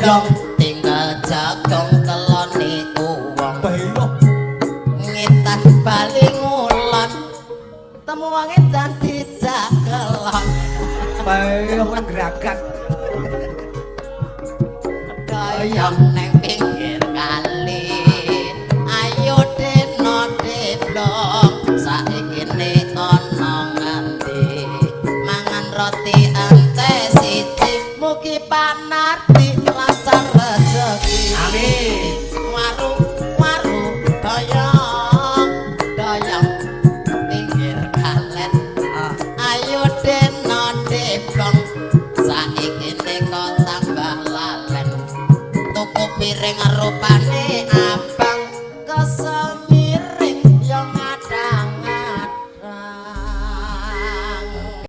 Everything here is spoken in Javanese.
Blong tinggal jagung telone uwong. Bayo. Ngetan bali ngulon temu wong edan dijakelon. Bayo kowe gragat. Doyong neng pinggir kali, ayo deno deblong.